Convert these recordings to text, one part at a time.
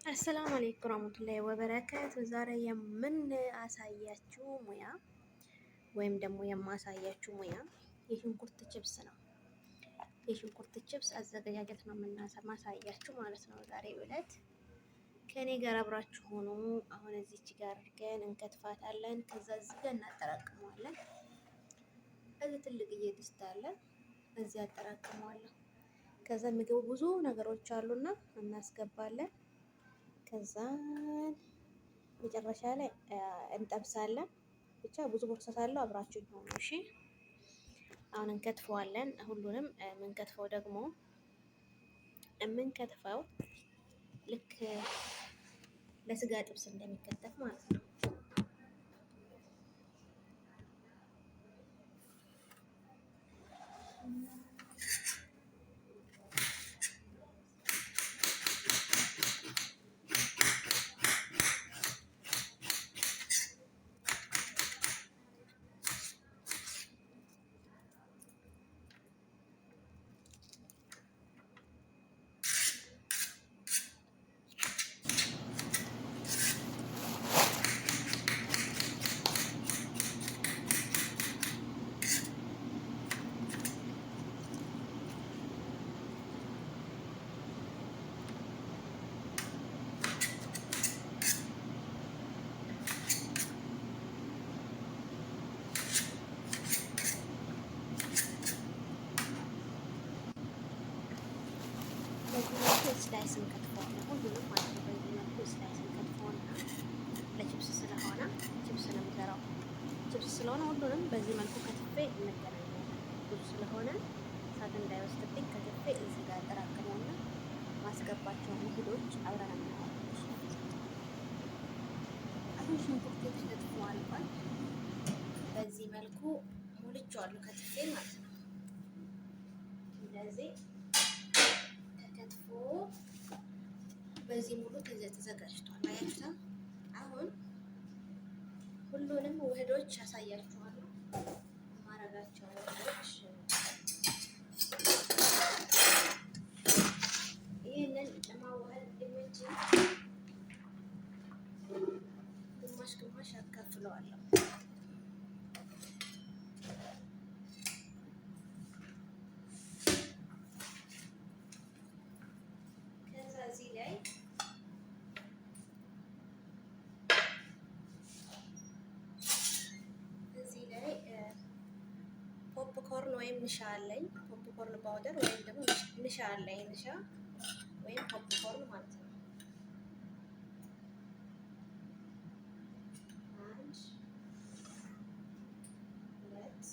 السلام عليكم ورحمة الله وبركاته። ዛሬ የምናሳያችሁ ሙያ ወይም ደግሞ የማሳያችሁ ሙያ የሽንኩርት ችብስ ነው። የሽንኩርት ችብስ አዘገጃጀት ነው የምናሳያችሁ ማለት ነው። ዛሬ ዕለት ከእኔ ጋር አብራችሁ ሆኖ አሁን እዚች ጋር አድርገን እንከትፋታለን። ከዛ እዚህ ጋር እናጠራቅመዋለን። እዚህ ትልቅዬ ድስት አለ፣ እዚህ አጠራቅመዋለሁ። ከዛ የሚገቡ ብዙ ነገሮች አሉና እናስገባለን። ከዛ መጨረሻ ላይ እንጠብሳለን። ብቻ ብዙ process አለው። አብራችሁ ሆኑ እሺ። አሁን እንከትፈዋለን ሁሉንም። የምንከትፈው ደግሞ የምንከትፈው ልክ ለስጋ ጥብስ እንደሚከተፍ ማለት ነው። በዚህ መልኩ slice እንከትፈዋለን ሁሉንም ማለት ነው። በዚህ መልኩ slice እንከትፈውና ለችብስ ስለሆነ ችብስ ነው የምሰራው። ችብስ ስለሆነ ሁሉንም በዚህ መልኩ ከትፌ እንገናኛለን። ብዙ ስለሆነ እሳት እንዳይወስድብኝ ከትፌ እዚህ ጋር አጠራቅመውና ማስገባቸውን ውህዶች አብረን እናያለን። አሁን ሽንኩርቱ ተከትፎ አልቋል። በዚህ መልኩ ሞልቼዋለሁ ከትፌ ማለት ነው። እንደዚህ ተከትፎ በዚህ ሙሉ ተዘጋጅቷል። አያችሁታ። አሁን ሁሉንም ውህዶች ያሳያችኋለሁ። የማረጋቸው ውህዶች ይህንን ለማዋሃድ እንዲመች ግማሽ ግማሽ አካፍለዋለሁ። ከዛ እዚህ ላይ popcorn ወይም ንሻ አለኝ። Popcorn powder ወይም ደግሞ ንሻ አለኝ። ንሻ ወይም popcorn ማለት ነው። አንድ፣ ሁለት፣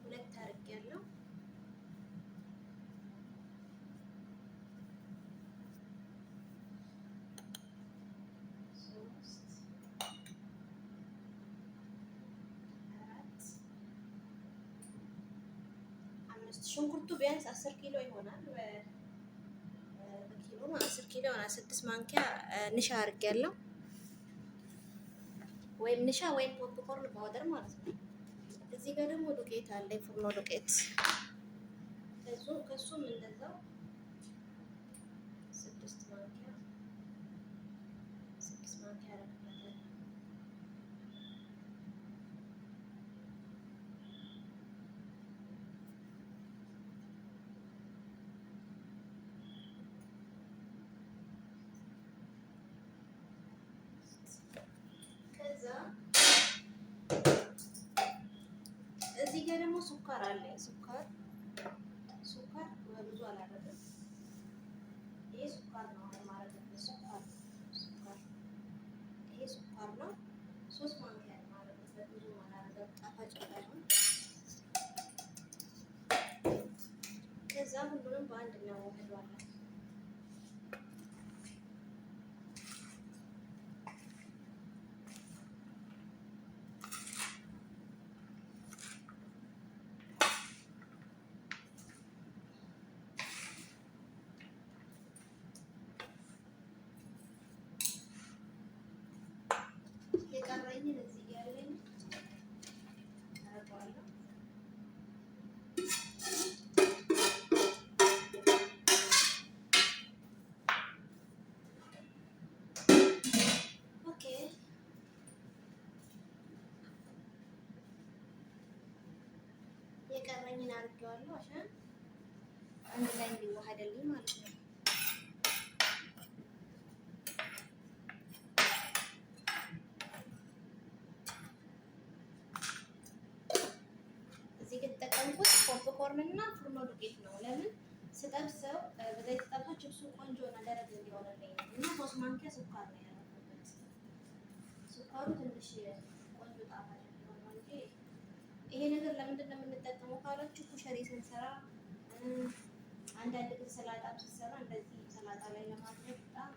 ሁለት አድርጌያለሁ። ሶስት፣ አራት፣ አምስት። ሽንኩርቱ ቢያንስ 10 ኪሎ ይሆናል። በኪሎ 10 ኪሎ ይሆናል። 6 ማንኪያ ንሻ አድርጌያለሁ። ወይም ንሻ ወይም popcorn powder ማለት ነው። እዚህ ጋር ደግሞ ዱቄት አለ፣ የፍርኖ ዱቄት። ከሱም እንደዛው 6 ማንኪያ፣ 6 ማንኪያ አደርግበታለሁ። ከዛ እዚህ ጋር ደግሞ ስኳር አለ። ስኳር በብዙ አላደረግም። ይሄ ስኳር ነው የማደርግበት። ስኳር ስኳር ይሄ ስኳር ነው። 3 ማንኪያ የማደርግበት፣ ብዙ አላደርግም፣ ጣፋጭ እንዳይሆን። ከዛ ሁሉንም በአንድ እናዋህደዋለን። የቀረኝን እዚህ ያለኝ አደርገዋለሁ። የቀረኝን አድርጌዋለሁ عشان አንድ ላይ እንዲዋሃደልኝ ማለት ነው። እዚህ የተጠቀምኩት popcorn እና ፉርኖ ዱቄት ነው። ለምን ስጠብሰው በዘይት ስጠብሰው ችብሱ ቆንጆ እና ደረቅ እንዲሆንልኝ ነው። እና 3 ማንኪያ ስኳር ነው ያደረኩበት። ስኳሩ ትንሽ ቆንጆ ጣፋጭ እንዲሆን ነው እንጂ ይሄ ነገር ለምንድን ነው የምንጠቀመው ካላችሁ ኩሸሪ ስንሰራ፣ አንዳንድ ጊዜ ሰላጣም ሲሰራ እንደዚህ ሰላጣ ላይ ለማድረግ በጣም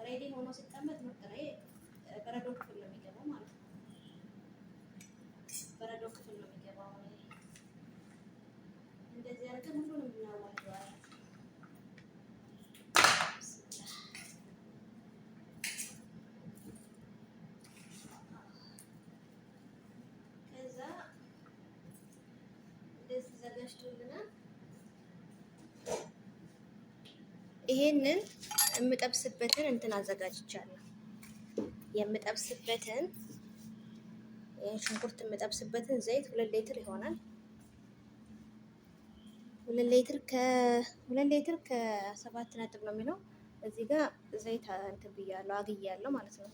ready ሆኖ ሲቀመጥ ምርጥ ነው። በረዶ ክፍል ነው የሚገባው ማለት ነው። በረዶ ክፍል ነው የሚገባው። እንደዚህ አድርገን ሁሉንም እናዋህደዋለን። ከዛ እንደዚህ ተዘጋጅቶልናል። ይሄንን የምጠብስበትን እንትን አዘጋጅቻለሁ። የምጠብስበትን ሽንኩርት የምጠብስበትን ዘይት 2 ሊትር ይሆናል። 2 ሊትር ከ7 ነጥብ ነው የሚለው እዚህ ጋር ዘይት እንትን ብያለሁ አግያለሁ ማለት ነው።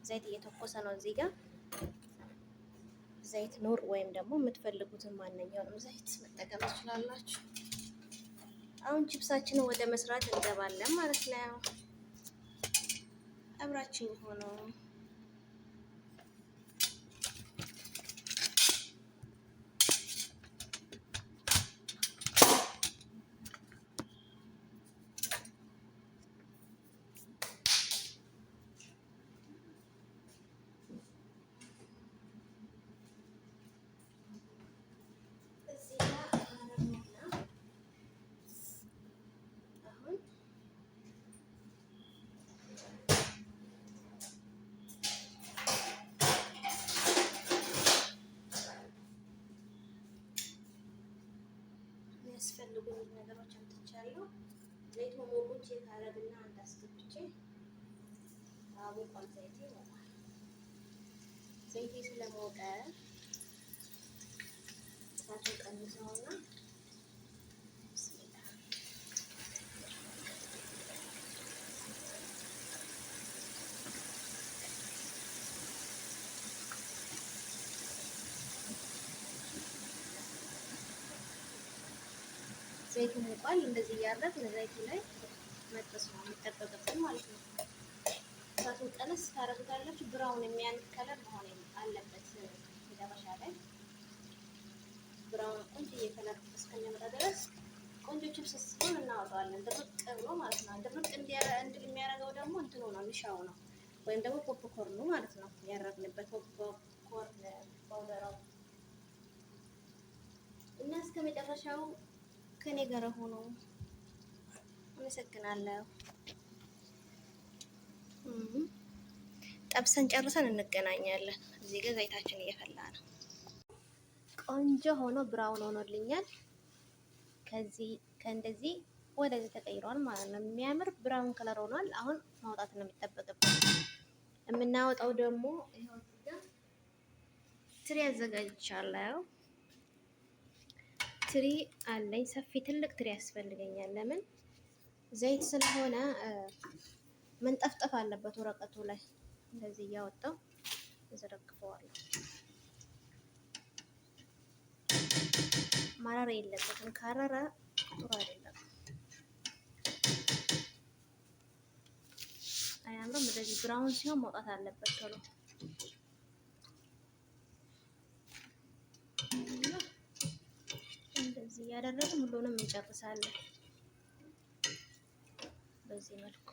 ዘይት እየተኮሰ ነው። እዚህ ጋር ዘይት ኑር ወይም ደግሞ የምትፈልጉትን ማንኛውንም ዘይት መጠቀም ትችላላችሁ። አሁን ቺፕሳችንን ወደ መስራት እንገባለን ማለት ነው። አብራችን ሆኖ እዚህ ጋር አረግና አሁን የሚያስፈልጉኝ ነገሮች አምጥቻለሁ። ዘይት መሞቁን check አረግና አንድ አስገብቼ አሞቋል። ዘይቴ ሞቋል። ዘይቴ ስለሞቀ እሳቱን ቀንሰውና ብስሚላ ዘይቱ ሞቋል። እንደዚህ እያደረግን ዘይቱ ላይ መጥበስ ነው የሚጠበቅብን ማለት ነው። እሳቱን ቀነስ ታደርጉታላችሁ። Brown የሚያንቅ color መሆን አለበት። መጨረሻ ላይ brown ቆንጆ color እስከሚያመጣ ድረስ ቆንጆ ችፕስ ሲሆን እናወጣዋለን። ድርቅ ብሎ ማለት ነው። ድርቅ እንዲል የሚያደርገው ደግሞ እንትኑ ነው፣ ንሻው ነው ወይም ደግሞ popcorn ኑ ማለት ነው። ያረግንበት popcorn powder ው እና እስከ መጨረሻው ከኔ ጋር ሆኖ አመሰግናለሁ። ጠብሰን ጨርሰን እንገናኛለን። እዚህ ጋር ዘይታችን እየፈላ ነው። ቆንጆ ሆኖ brown ሆኖልኛል። ከዚህ ከእንደዚህ ወደዚህ ተቀይሯል ማለት ነው። የሚያምር brown color ሆኗል። አሁን ማውጣት ነው የሚጠበቅብን። የምናወጣው ደግሞ ይኸው እዚህ ጋር ትሪ አዘጋጅቻለሁ። ትሪ አለኝ። ሰፊ ትልቅ ትሪ ያስፈልገኛል። ለምን ዘይት ስለሆነ መንጠፍጠፍ አለበት ወረቀቱ ላይ። እንደዚህ እያወጣው እዘረግፈዋለሁ። ማረር የለበትም። ካረረ ጥሩ አይደለም፣ አያምርም። እንደዚህ brown ሲሆን መውጣት አለበት ቶሎ። እንደዚህ እያደረግን ሁሉንም እንጨርሳለን በዚህ መልኩ።